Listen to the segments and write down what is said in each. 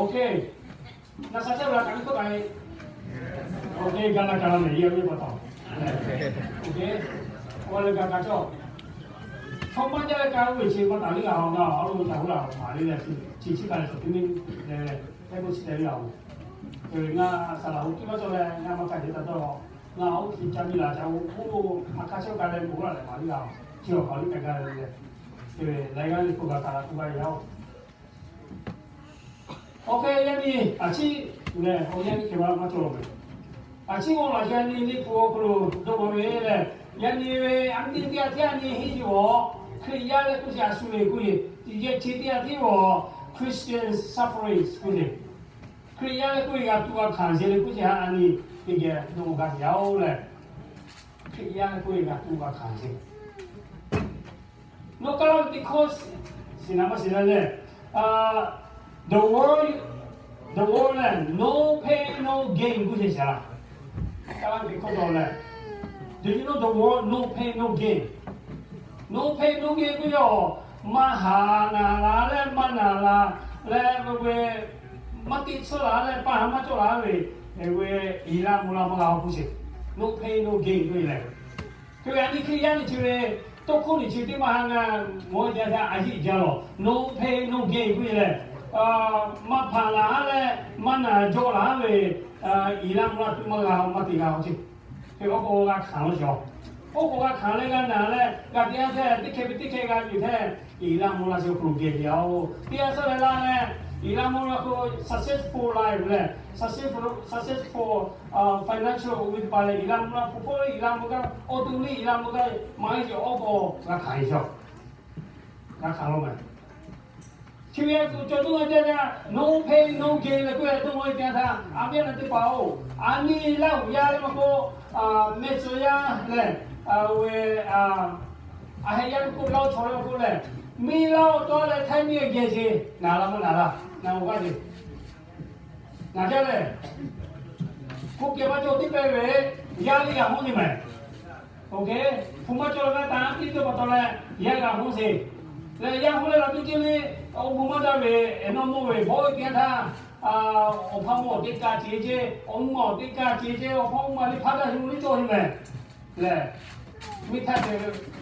OK, na sa caˇ la kaꞈ ni k'oˆ taˍ e. OK, ga na ka la mehˍ yehˇ ve pa taw. OK, awˬ leh ga ka cawˇ. Chaw maˇ jaˇ leh ka oˇ ve chi maˇ taˍ le g'a, awˬ na awˬ lo ca hu la maˍ le leh, chi chi ka leh suhˍ teˇ miˇ leh, teˇ k'oˆ chi teh le g'a-oˬ. Ngaˬ saˍ laˍ hu tiˇ maˇ cawˇ leh ngaˬ maˇ ka te taˍ taw, ngaˬ oˇ chi ca miˇ laˬ ca oˇ k'oˆ, a ka chehˇ ka leh k'oˆ la leh maˍ le g'a, chi awˬ hk'aw liˇ ka gaˇ le leh, laiˉ g'aˇ le k'oˆ g'a ka la k'oˆ g'a yaˇ-oˬ. Awˬ hk'e yaˇ nyi a ciˉ lehˬ, awˬ yaˇ nyi hk'e maˇ maˇ cawˬ ve. A ciˉ g'awˇ laˬ yaˇ nyi liꞈ hpu awˬ hk'aw lo dawˇ maˍ ve lehˬ, yaˇ nyi ve a nyi teˇ g'aˇ tiˉ a nyi henˇ yuˬ awˬ, Hkriꞈ yaˇ leh k'oˆ ce a shu ve k'oˆ ve, yehˬ chi teˇ g'aˇ tiˉ awˬ, Christian sufferings k'oˆ ve, Hkriꞈ yaˇ leh k'oˆ ve g'a tuꞈ g'a hkanˍ ce leh k'oˆ ce ha a nyi teˇ geh dawˇ g'a yaˇ-oˬ lehˬ, Hkriꞈ yaˇ leh k'oˆ ve g'a tuꞈ g'a hkanˍ ce. Nawˬ Kaˇlaˇ ve teˇ hkawˇ shiˍ naˍ maˇ shiˍ la lehˬ, the world, the world lehˬ no pain no gain k'oˆ ce shaˍ laˇ. Kaˇlaˇ ve teˇ hkawˇ dawˬ lehˬ, do you know the world no pain no gain? No pain no gain k'oˆ yaˇ-oˬ, maˇ haˍ naˍ la leh maˇ naˍ la leh ve, maˇ teˇ tsuhˇ la leh paˇ ha maˇ cawˇ la ve, ve, yiˍ la mvuh la maˇ g'a-oˬ k'oˆ ce. No pain no gain k'oˆ ve lehˬ, hk'e ve a nyi Hkriꞈ yaˇ nyi chi ve tawˇ hkawˇ nyi chi teˇ maˇ ha ngaˬ mawˬ jaˇ jaˇ a yeˇ jaˇ lawˬ, no pain no gain k'oˆ ve lehˬ, maˇ hpaꞈ la leh maˇ naˍ jawˆ la ve, yiˍ la mvuh la tuˬ maˇ g'a-oˬ, maˇ te g'a-oˬ ce. Hk'e ve awˬ k'o g'a hkanˍ law shaˍ. Oˇ k'o g'a hkanˍ leh g'a naˍ leh g'a teˇ yanˇ htaˇ teˇ hkeh ve teˇ hkeh g'a yuˬ htaˇ, yiˍ la mvuh la chi awˬ hk'aw lo geh ve-oˬ. Teˇ yanˇ htaˇ leh la leh, yiˍ la mvuh la k'o successful life lehˬ, successful, successful financial ve teˇ hpaˍ lehˬ, yiˍ la mvuh la hpu hk'oˆ yiˍ la mvuh gaˇ, awˬ to liˇ yiˍ la mvuh gaˇ, maˇ heˆ ce awˬ k'o g'a hkanˍ ve shaˍ. G'a hkanˍ law meh. Chi ve a tuˬ cawˬ tuˬ g'a jaˇ jaˇ, no pain no gain leh k'oˆ ve a tuˬ maˇ heˆ teˇ yanˇ htaˇ, a viˉ a nyi teˇ hpaˍ-oˬ, a nyi laˇ uiˍ yaˇ leh maˇ k'oˆ, mehˆ tcuh yaˇ lehˬ, ve, a heh yaˇ k'oˆ laˇ-oˬ chaw leh k'oˆ lehˬ, miˇ laˇ-oˬ tawˇ leh htaiˇ miˇ geh ce, naˍ la maˇ naˍ la, naˍ g'a ce. Naˍ jaˇ lehˬ, hk'oˆ kehˬ maˇ cawˬ teˇ pehˍ ve, yaˇ liˇ g'a hawˉ ce mehˍ. Oˇ hk'e, hpu maˇ cawˬ leh g'a taˍ tiˇ teˇ pa taw leh, yaˇ g'a hawˉ ce. Leh yaˇ hawˉ leh la tuˬ ceˇ le, awˬ bon maˇ daꞈ ve, eˬ nawˇ mawˇ ve bawˇ teˇ yanˇ htaˇ, awˬ hpawˇ mawˇ teˇ kaˇ ce ce, awˬ mvuhˇ mawˇ teˇ kaˇ ce ce, awˬ hpawˇ mvuhˇ ma liˇ hpaˇ daꞈ shu liˇ cawˇ ce mehˍ. Lehˬ, miˇ htaˇ te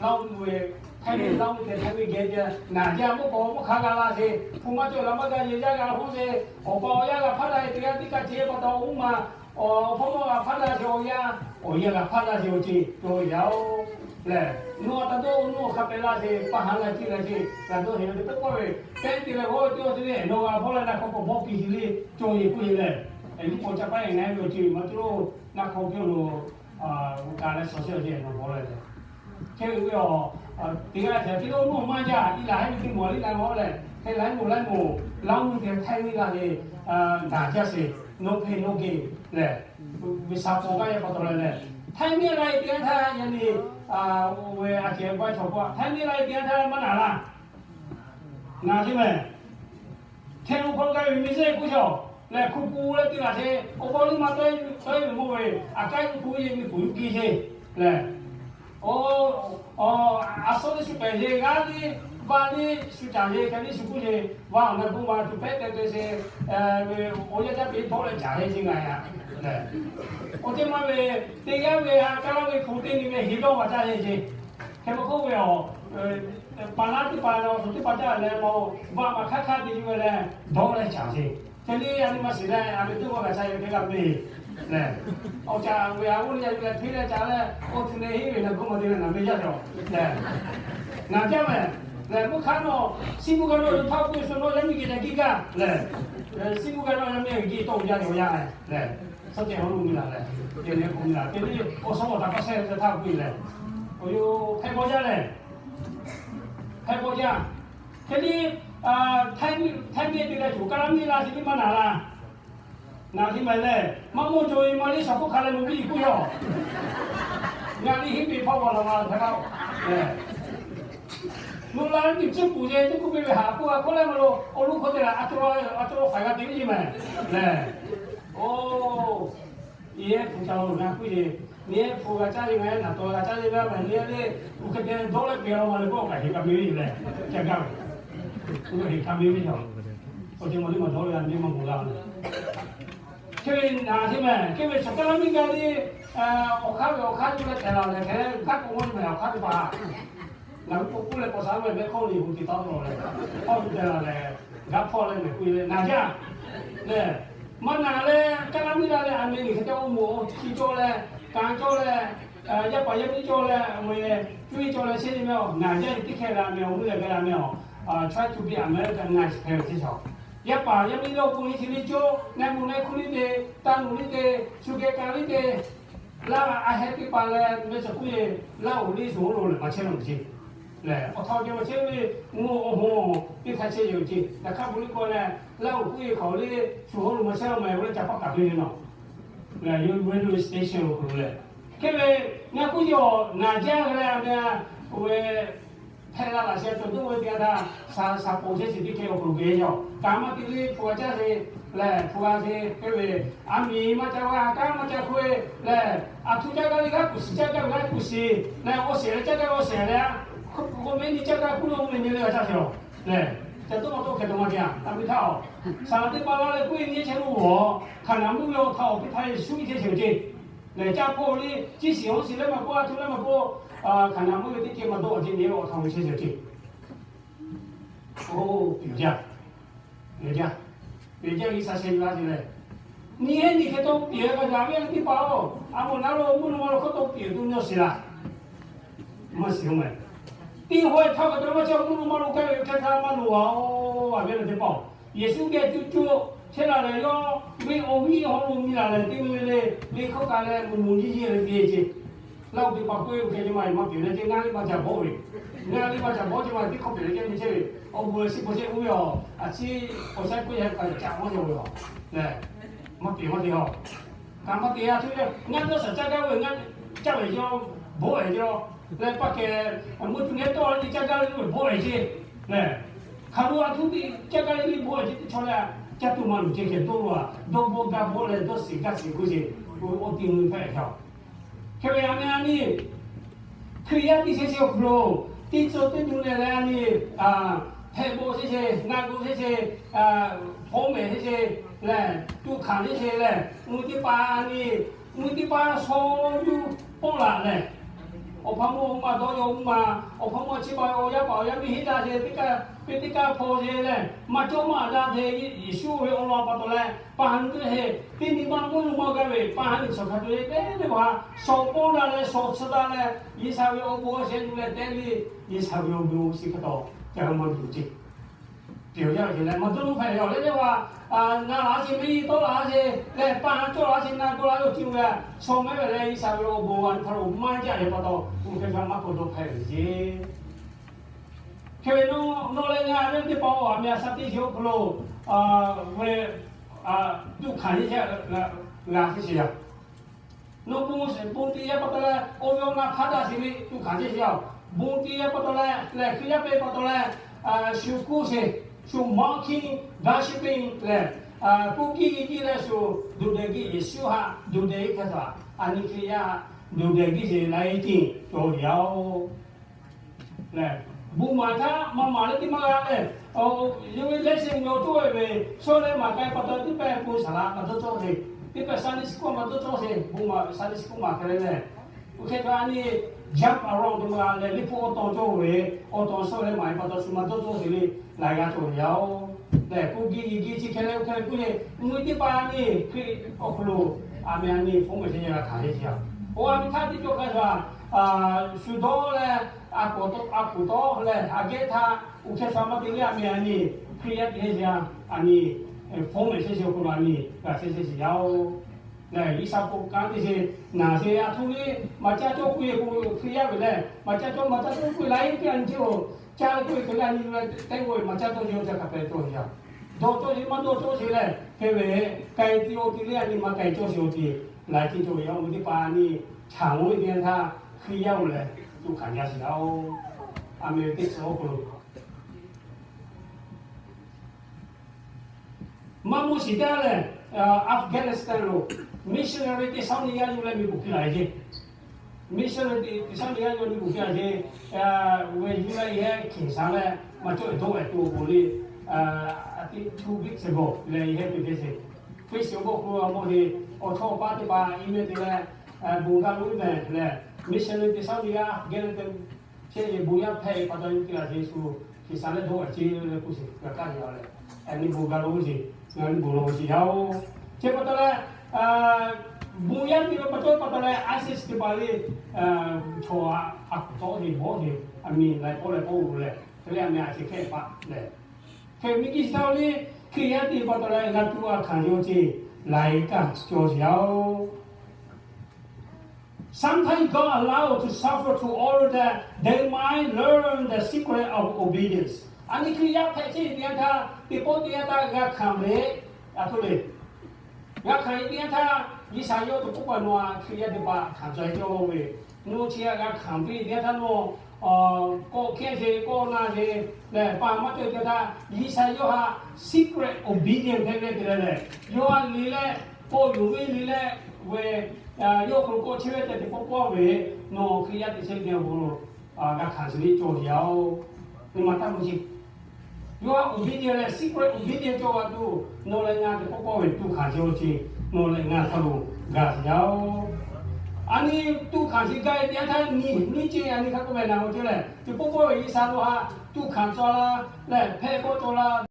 Laˇ huˍ ve, htaiˇ miˇ Laˇ huˍ te htaiˇ miˇ geh ce, naˍ jaˇ mawˇ k'awꞈ mawˇ hk'aˇ g'a la ce, hpu maˇ cawˬ la maˇ daꞈ ve yaˇ g'a hawˉ ce, awˬ pa awˬ yaˇ g'a hpaˇ daꞈ ve teˇ g'aˇ tiˉ kaˇ ce pa taw, awˬ mvuhˇ ma, awˬ hpawˇ mawˇ g'a hpaˇ daꞈ ce awˬ yaˇ, awˬ yaˇ g'a hpaˇ daꞈ ce awˬ ce cawˬ yaˇ-oˬ. Lehˬ, nawˬ a taˇ dawˇ nawˬ hk'a pehꞈ la ce, paˇ ha la ciˇ la ce, g'a dawˇ heˍ ve teˇ pawˆ ve, pehˉ te leh g'awˇ ve teˇ g'aˇ te le, nawˬ g'a hpawˇ leh na hk'aw k'awꞈ bawˆ piˇ le, cawˬ ve k'oˆ ve lehˬ, liˇ paw ca paˇ e ngaˬ ve awˬ ce maˇ cawˬ, na hk'aw piˇ lo, g'a leh shawˍ shawˍ ce nawˬ bawˬ leh lehˬ. Hk'e ve awˬ, teˇ g'aˇ htaꞈ tiˉ lo nawˬ maˇ jaˇ, i laˬ heˉ ve teˇ mawˬ liˇ la g'awˇ lehˬ, hk'e la heˆ mawˬ la heˆ mawˬ, Laˇ huˍ te htaiˇ miˇ g'a le, naˍ jaˇ sheˍ, no pain no gain lehˬ, ve sha paw g'aˇ yaˇ pa taw leh lehˬ, htaiˇ miˇ la e teˇ yanˇ htaˇ yaˇ nyi, oˇ ve a cehˬ g'aˇ chaw k'o, htaiˇ miˇ la e teˇ yanˇ htaˇ maˇ naˍ la, naˍ ce mehˍ. Hk'e lo hk'aw g'a ve miˇ zeˇ k'oˆ shaw lehˬ, hku ku leh te laˬ ce, awˬ baw liˇ ma tawˆ e ve mawˇ ve, a kaˉ yuˬ k'oˆ ve miˇ kuˬ yuˬ ki ce lehˬ, a suhˉ liˇ shu pehˍ ce, g'aˇ liˇ, vaˇ liˇ shu caˍ ce, hk'e liˇ shu k'oˆ ce, vaˇ awˬ na k'oˆ ma tuˬ pehˉ te te ce, ve awˬ yaˇ caˇ te dawˇ leh caˍ he ce ngaˬ yaꞈ lehˬ, awˬ ceuˬ maˇ ve, teˇ g'aˇ ve a kaˉ laˇ ve hk'oˆ teˇ nyi ve heˍ dawˇ g'a caˇ he ce. Hk'e maˇ k'oˆ ve awˬ, paˍ laˇ teˇ hpaˍ leh awˬ suhˍ teˇ hpaˍ caˇ leh ma, vaꞈ maˬ hk'aˇ hk'aˇ te yuˬ ve leh dawˇ leh caˍ ce. Hk'e liˇ a nyi ma shiˍ leh a ve teˇ g'aˇ g'a caˇ ve hk'e g'a ve lehˬ, awˬ caˍ ve a g'oˇ leh a yuˬ leh hteˇ leh caˍ leh, awˬ tuˬ leh heˆ ve naˬ g'awˇ ma te leh naˬ ve jaˇ cawˬ lehˬ, naˬ jaˇ mehˍ. Lehˬ mvuhˇ hk'aˇ nawˬ, Siˉmonˍ g'a nawˬ yuˬ htaˇ k'oˆ ve shu nawˬ yaˇ miˇ geh leh giˇ gaˇ lehˬ, Siˉmonˍ g'a nawˬ yaˇ miˇ geh tawˆ jaˇ ve awˬ yanˇ lehˬ, suhˉ ceh hawˉ lo miˇ laˬ lehˬ, te leh k'oˆ miˇ laˬ te leh awˬ suhˉ awˬ taˍ hk'a shehˇ ve htaˇ k'oˆ ve lehˬ, awˬ yoˬ hpehˇ baw jaˇ lehˬ, hpehˇ baw jaˇ. Hk'e liˇ, htaiˇ miˇ te leh tuˬ kaˉ laˇ miˇ la sheˍ liˇ maˇ naˍ la. Naˬ liˇ mehˍ lehˬ, maˇ mawˇ cawˬ ve maˇ liˇ shaˍ k'oˆ hk'a leh mawˬ viˇ kuˇ yaw. Ngaˬ liˇ hiˉ peꞈ hpawˇ g'aw la ma hk'e la. Nawˬ la ve tuˬ cuˇ kuˬ ce, cuˇ kuˬ ve ve haꞈ k'oˆ g'a hk'oˆ leh ma lo, awˬ loˇ hk'aw te leh a cawˇ a cawˇ faiˍ g'a te viˇ ce mehˍ lehˬ. Oˇ, yehˇ hpu ca lo g'a k'oˆ ce, nehˇ hpu g'a caˇ ve ngaˬ yaˇ naˬ taw g'a caˇ ve g'a mehˍ le le, uˬ hk'e te dawˇ leh pehˬ law ma leh k'oˆ kaꞈ heˍ ka me viˇ lehˬ, ca gaˇ ve, heˍ ka me viˇ yaw. Awˬ ceuˬ maˬ liˇ maˬ dawˇ ve a nyi maˇ mawˬ g'a. Hk'e ve naˍ te mehˬ, hk'e ve chaw kaˇ laˇ miˇ gaˇ liˇ awˬ hk'aˇ ve awˬ hk'aˇ yuˬ leh tehˬ laˬ lehˬ hk'e, gaˇ k'o maˇ mehˬ awˬ hk'aˇ ve paˍ. Ngaˬ hui k'o k'oˆ leh k'awꞈ shaˍ ve mehˆ hkawˇ ve hu te taw lawˬ leh, hk'aw yuˬ tehˬ laˬ lehˬ, gaˇ hpawˇ leh mehˬ k'oˆ leh naˍ jaˇ lehˬ, maˇ naˍ leh kaˇ laˇ miˇ gaˇ leh a meh liˬ hk'e te awˬ moˍ chi cawˇ leh, kanˍ cawˇ leh, yaˇ paˍ yaˇ miˇ cawˇ leh, awˬ meh cuˇ yiˍ cawˇ leh chehˇ ve mehˬ, naˍ jaˇ ve teˇ hkeh g'a meh, awˬ mui leh g'a meh, try to be American nice hk'e ve teˇ chaw. Yaˇ paˍ yaˇ miˇ lawˇ k'o liˇ chi liˇ cawˇ, na moˍ na hkuˇ liˇ te, taˇ moˍ liˇ te, shu geh ka liˇ te, laˇ a heh teˇ hpaˍ leh mehˆ chi k'oˆ ve, laˇ oˍ liˇ shuˍ oˇ lo lehˬ maˇ chehˇ lo ceˇ. Lehˬ awˬ htaꞈ awˬ geh maˇ chehˇ ve, mvuhˇ awˬ hoˉ teˇ htaˇ chehˇ yoˬ ceˇ. Yaꞈ hk'aˇ bon liˇ k'o lehˬ, laˇ oˍ k'oˆ ve hk'aˬ liˇ shuˍ oˇ lo maˇ chehˇ lo mehˬ, oˇ leh ca paˆ kaꞈ ve yoˬ naˬ. Lehˬ railway station awˬ hk'aw lo lehˬ, hk'e ve ngaˬ k'oˆ ve awˬ naˍ jaˇ ve leh a meh, oˇ ve hpehꞈ la laꞈ sheh cawˬ toˇ ve teˇ g'aˇ htaˇ, shaˍ ponˬ chehˇ shiˍ teˇ hkeh awˬ hk'aw lo geh yaw. Kaꞈ maˇ te liˇ hpu g'a caˇ ve lehˬ hpu g'a ve, hk'e ve a miˍ maˇ ca g'a, kanˉ maˇ ca hk'oˆ ve lehˬ, a htoꞈ caˇ gaˇ ve g'aˇ kuˬ shiˍ, caˇ gaˇ ve g'aˇ kuˬ shiˍ lehˬ, awˬ shehˍ leh caˇ gaˇ ve awˬ shehˍ leh, k'o mehˆ nyi caˇ gaˇ kuˬ lo mehˆ nyi leh g'a caˇ ve awˬ lehˬ, ca toˆ maˇ toˆ hkeh to maˇ te a. Taˇ piˇ htaˇ awˬ, Saˍ laꞈ teˇ hpaˍ laˇ leh k'oˆ ve nyi chehˇ lo awˬ, Hkaˍnanˍ mvuhˇ ve awˬ htaꞈ awˬ piˇ htaˇ Yeˍsuˆ ve chehˇ sheˍ ceˇ. Lehˬ caˇ hpawˇ liˇ ciˇ shiˍ hawˉ shiˍ leh maˇ k'oˆ, a htoꞈ leh maˇ k'oˆ, Hkaˍnanˍ mvuhˇ ve teˇ ceuˬ maˇ dawˆ a ceˇ nyi ve awˬ htaꞈ ve chehˇ sheˍ ceˇ. Oˇ, piˍ jaˇ, piˍ jaˇ, piˍ jaˇ G'uiˬsha sheh yuˬ la te leh, nyi heˉ nyi hk'e to piˍ ve kaꞈ yaꞈ ve teˇ hpaˍ-oˬ, a moˍ naˉ lo mvuhˇ naw ma lo hk'oˆ to piˍ tuˬ nyi sheˍ laˇ. Maˇ shiˍ-oˬ mehˬ. Teˇ hawehˇ htaˇ kaꞈ te maˇ chehˇ, mvuhˇ naw ma lo gaˇ ve hk'e htaˇ maˇ loˍ a-oˬ, a ve teˇ hpaˍ-oˬ. Yeˍsuˆ geh cuˇ cuˇ chehˇ la lehˬ, yawˇ ve awˬ viˉ awˬ hawˉ lo nyi laˬ lehˬ, teˇ nyi le le hkawˇ kaꞈ leh moˍ moˍ jiˇ jiˇ leh ve ceˇ. Laˇ oˍ teˇ hpaˍ k'oˆ ve hk'e ce ma maˇ piˍ leh ce, ngaˇ liˇ maˇ ca bawˆ ve, ngaˇ liˇ maˇ ca bawˆ ce ma teˇ hkawˇ piˍ leh ce nyi chehˇ ve, awˬ bon leh chi hk'aw chehˇ k'oˆ ve awˬ, a ciˉ awˬ shaˉ k'oˆ yaˇ kaꞈ caꞈ maˇ yaw ve a lehˬ, maˇ piˍ maˇ te a. Kaꞈ maˇ te a htoꞈ leh ngaˇ dawˇ shaˍ caˇ gaˇ ve, ngaˇ caˇ ve yaw, bawˆ ve ce lawˬ leh paˇ kehˬ, mvuhˇ tuˬ nehˉ tawˆ la te caˇ gaˇ ve bawˆ ve ce lehˬ, hk'aˬ lo a htoꞈ te caˇ gaˇ ve le bawˆ ve ce teˇ chaw leh, caˇ tuˬ maˇ loˍ ce hk'e dawˇ lo a, dawˇ bawˆ gaˇ bawˆ leh dawˇ shiˍ gaˇ shiˍ k'oˆ ce, oˇ teˇ nyi hpehꞈ ve a. Hk'e ve a meh a nyi, Hkriꞈ yaˇ teˇ chehˇ chehˇ awˬ hk'aw lo, teˇ cawˇ teˇ nu leh leh a nyi, hpehꞈ bawˆ chehˇ chehˇ, na g'awˇ chehˇ chehˇ, hpawˇ mehˍ chehˇ chehˇ lehˬ, tuꞈ hkanˍ chehˇ chehˇ lehˬ, mvuhˇ teˇ hpaˍ a nyi, mvuhˇ teˇ hpaˍ shaw yuˇ pawˆ laˬ lehˬ, awˬ hpaˇ mawˇ maˇ dawˇ yaw mvuhˇ ma, awˬ hpaˇ mawˇ chi pa awˬ yaˇ paˍ awˬ yaˇ miˇ heˆ daꞈ chehˇ teˇ kaˇ, hk'e teˇ kaˇ hpaw chehˇ lehˬ, maˇ cawˇ maˇ daꞈ chehˇ Yeˍsuˆ ve awˬ lawn pa taw leh, pa ha nyi teˇ heˆ teˇ nyi ma mvuhˇ naw ma g'a ve pa ha nyi chaw hk'a tuˬ le teˇ ve pa shaw pawˆ daꞈ leh shaw tsuhˇ daꞈ leh, G'uiˬsha ve awˬ bon awˬ shehˍ yuˬ leh tehꞈ le, G'uiˬsha ve awˬ bon awˬ shiˍ hk'a taw ca maˇ tuˬ ceˇ. Piˍ yaˇ ve leh maˇ dawˇ nawˇ hpehꞈ ve awˬ leh teˇ hpaˍ, na laˬ a sheˍ, mehˆ yiˇ tawˆ laˬ a sheˍ leh, pa ha cawˇ laˬ a sheˍ, na gawˇ laˬ a yoˬ, chi ve shaw mehˆ ve leh G'uiˬsha ve awˬ bon a htoꞈ ma jaˇ ve pa taw, oˇ hk'e htaꞈ maˇ k'awꞈ dawˇ hpehꞈ ve ceˇ. Hk'e ve nawˬ leh ngaˬ ve teˇ hpaˍ-oˬ, a meh a sha teˇ shiˍ awˬ hk'aw lo ve tuꞈ hkanˍ yeˇ g'a teˇ shiˍ yaˇ. Nawˬ bon shiˍ bon te yaˇ pa taw leh, awˬ ve awˬ na hpaˇ daꞈ sheˍ ve tuꞈ hkanˍ yeˇ sheˍ yaˇ. Bon te yaˇ pa taw leh, lehˬ Hkriꞈ yaˇ pehˇ pa taw leh, shu kuˇ sheˍ, shu mawˇ hkiˇ gaˇ shiˍ piˇ lehˬ, kuˇ kiˇ yiˇ kiˇ leh shu duˬ dehˬ giˇ Yeˍsuˆ haꞈ duˬ dehˬ iˉ hk'e htaꞈ a nyi Hkriꞈ yaˇ duˬ dehˬ giˇ sheˍ laiˉ tiˉ cawˬ yaˇ-oˬ. Lehˬ, bon maˍ htaˇ maˇ maˍ leh teˇ maˇ g'a lehˬ, yawˇ ve laiˉ sheˍ ve awˬ cawˇ ve ve, shawˉ leh maˍ k'ai pa taw teˇ pehˇ pon saˍ laꞈ maˇ dawˇ cawˇ sheˍ, teˇ pehˇ Sunday school maˇ dawˇ cawˇ sheˍ, bon maˍ Sunday school maˍ hk'e le lehˬ, oˇ hk'e htaꞈ a nyi jump around teˇ maˇ g'a lehˬ, liꞈ hpu awˬ tawn cawˇ ve, awˬ tawn shawˉ leh maˍ pa taw shu maˇ dawˇ cawˇ sheˍ le, laiˬ g'a cawˬ ve yaˇ-oˬ. Lehˬ, kuˇ giˇ yiˍ giˇ chi hk'e leh oˇ hk'e le kuˇ le, mvuhˇ teˇ hpaˍ a nyi Hkriꞈ awˬ hk'aw lo a meh a nyi hpawˇ mehˍ chehˇ yaˇ g'a hkanˍ yeˇ sheˍ yaˇ. Oˇ a meh htaˇ teˇ cawˇ hk'a shuˍ a shu dawˇ leh, a kuˬ tawˆ leh a geh htaˇ, oˇ hk'e sha maˇ te le a meh a nyi Hkriꞈ yaˇ teˇ sheˍ yaˇ a nyi hpawˇ mehˍ chehˇ sheˍ awˬ hk'aw lo a nyi g'a chehˇ chehˇ sheˍ yaˇ-oˬ. Lehˬ, G'uiˬsha k'o kanˉ te sheˍ, naˬ sheˍ, a htoꞈ le maˇ caˇ cawˇ k'oˆ ve k'o, Hkriꞈ yaˇ ve lehˬ maˇ caˇ cawˇ, maˇ caˇ cawˇ k'oˆ ve laiˉ piˇ a nyi ceˇ-oˬ. Caˇ k'oˆ ve hk'e le a nyi tehꞈ k'oˆ ve maˇ caˇ cawˇ sheˍ, ca hk'a pehˍ cawˇ sheˍ yaˇ. Dawˇ cawˇ sheˍ maˇ dawˇ cawˇ sheˍ lehˬ, hk'e ve k'ai te awˬ te le a nyi maˇ k'ai cawˇ sheˍ awˬ te laiˉ tiˉ cawˇ ve yaˇ-oˬ. Mvuhˇ teˇ hpaˍ a nyi chaꞈ-oˬ ve teˇ yanˇ htaˇ Hkriꞈ yaˇ-oˬ lehˬ tuꞈ hkanˍ jaˇ sheˍ yaˇ-oˬ. A meh ve teˇ chi awˬ hk'aw lo maˇ mawˇ shiˍ taˇ lehˬ, Afghanistan lo missionary teˇ shaˉ nyi yaˇ yuˬ leh miˬ guˬ hpiˇ laˬ ve ceˇ. Missionary teˇ shaˉ nyi yaˇ yuˬ leh miˬ guˬ hpiˇ laˬ ve ceˇ. Ve yuˬ leh yehˇ hkiˬ sha leh maˇ cawˇ ve dawˇ ve to awˬ pon le, a Two weeks ago leh yehˇ ve teˇ sheˍ, Facebook awˬ hk'aw lo a moˍ he awˬ chawˇ awˬ paˇ teˇ hpaˍ email te leh, bon ga lo iˉ mehˍ leh, missionary Thessalonians geh leh te chehˇ ve bon yaˇ hpehꞈ pa taw, teˇ g'aˇ Yeˍsuˆ Hkriꞈ sha leh dawˇ a ce leh k'oˆ sheˍ, g'a kaˇ ve a leh, a nyi bon ga lo sheˍ, ngaˬ nyi bon lo sheˍ yaˇ oˬ. Chi pa taw leh, bon yaˇ te ve pa taw pa taw leh, ISIS teˇ hpaˍ le, chaw a, a kuˬ tawˆ heˍ bawˆ heˍ, a miˬ laiˬ pawˆ leh pawˆ lo leh, hk'e leh a miˬ a chi hkehˇ paˆ leh, hk'e miˬ kiˇ shi htaˇ le, Hkriꞈ yaˇ te pa taw leh g'a tuˬ a hkanˍ yoˬ ce, laiˬ kaˇ cawˬ sheˍ yaˇ oˬ. Sometimes God allow to suffer to order that they might learn the secret of obedience. A nyi Hkriꞈ yaˇ hpehꞈ chehˇ ve teˇ yanˇ htaˇ, teˇ pawˆ teˇ yanˇ htaˇ g'a hkanˍ ve, a htoꞈ le, g'a hkanˍ ve teˇ yanˇ htaˇ, G'uiˬsha yawˇ teˇ pawˆ k'awꞈ nawˬ a Hkriꞈ yaˇ teˇ hpaˍ hkanˍ cawˬ ve cawˇ ve, nawˬ chi a g'a hkanˍ ve teˇ yanˇ htaˇ nawˬ kawˆ hkehˇ ve kawˆ na ve lehˬ, pa maˇ cawˬ ve teˇ yanˇ htaˇ, G'uiˬsha yawˇ htaꞈ secret obedience hpehꞈ ve te leh lehˬ, yawˇ a le leh, kawˆ yuˬ ve le leh, ve, yawˇ hk'aw lo kawˆ chehˇ ve tehꞈ teˇ pawˆ pawˆ ve, nawˬ Hkriꞈ yaˇ te chehˇ ve awˬ hk'aw lo g'a hkanˍ suh ve cawˬ sheˍ yaˇ oˬ. Nyi ma taˇ mvuh sheˍ. Yawˇ htaꞈ obedience leh secret obedience cawˬ ve tuˬ, nawˬ leh ngaˬ teˇ pawˆ pawˆ ve tuˇ hkanˍ cawˬ ce, nawˬ leh ngaˬ hk'aw lo gaˬ sheˍ yaˇ oˬ. A nyi tuˇ hkanˍ sheˍ gaˇ ve teˇ yanˇ htaˇ nyi nyiˇ ce a nyi hk'a k'oˆ ve naˬ k'o ce lehˬ, teˇ pawˆ pawˆ ve G'uiˬsha lo ha tuˇ hkanˍ cawˬ la lehˬ, hpehꞈ kawˆ cawˬ la